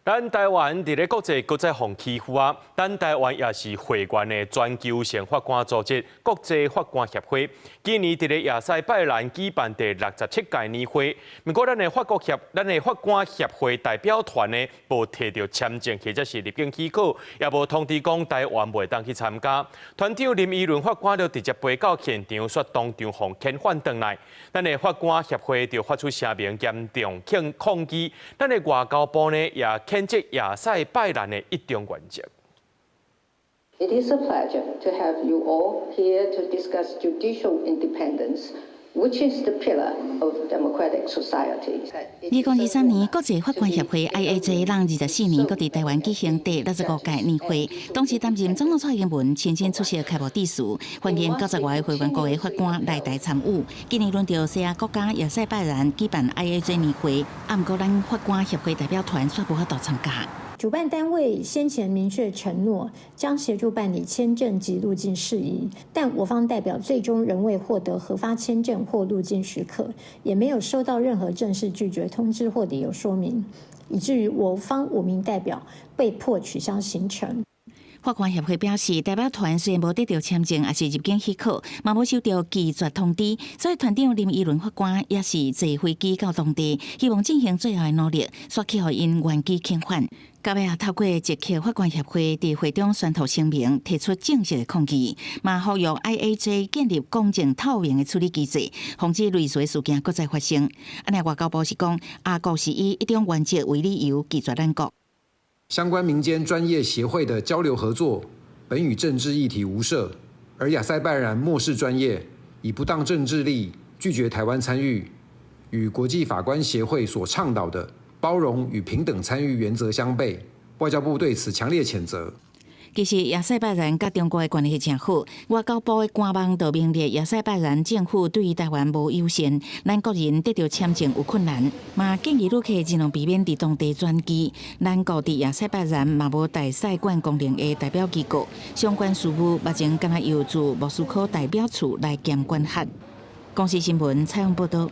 咱台灣佇咧國際閣再予欺負啊！咱台灣也是會員的全球性法官組織國際法官協會，今年佇咧亞塞拜然舉辦第67屆年會。毋過，咱的法官協會代表團呢，無提著簽證或者是入境許可，也無通知講台灣袂當去參加。團長林依輪法官就直接飛到現場，煞當場予遣返轉來。咱的法官協會就發出聲明，嚴重抗議。咱的外交部呢，也譴責亞塞拜然的一中原則。 It is a pleasure to have you all here to discuss judicial independence, which is the pillar of democratic society. 2023年國際法官協會 IAJ 佇24年閣佇台灣舉行第65屆年會，當時擔任總統蔡英文親身出席開幕致辭，歡迎90外個會員國的法官來台參與。今年輪著西亞國家亞塞拜然舉辦 IAJ 年會，啊，毋過咱法官協會代表團煞無法度參加。主辦單位先前明確承諾將協助辦理簽證及入境事宜，但我方代表最終仍未獲得核發簽證或入境許可，也沒有收到任何正式拒絕通知或理由說明，以至於我方五名代表被迫取消行程。法官協會表示，代表團雖然無得著簽證，抑是入境許可，嘛無收著拒絕通知，所以團長林依輪法官也是坐飛機到當地，希望進行最後的努力，煞去予𪜶原機遣返。到尾也透過捷克法官協會佇會中宣讀聲明，提出正式的抗議，嘛呼籲 IAJ 建立公正透明的處理機制，防止類似的事件閣再發生。按呢外交部是講，阿國是以一中原則為理由拒絕咱國。相關民間專業協會的交流合作，本與政治議題無涉，而亞塞拜然漠視專業，以不當政治力拒絕台灣參與，與國際法官協會所倡導的包容與平等參與原則相悖，外交部對此強烈譴責。其實亞塞拜然佮中國的關係誠好，外交部的官網就明列亞塞拜然政府對台灣無友善，咱國人得著簽證有困難，嘛建議旅客盡量避免佇當地轉機。咱國佇亞塞拜然嘛無大使館功能的代表機構，相關事務目前敢若由駐莫斯科代表處來兼管轄。公視新聞採訪報導。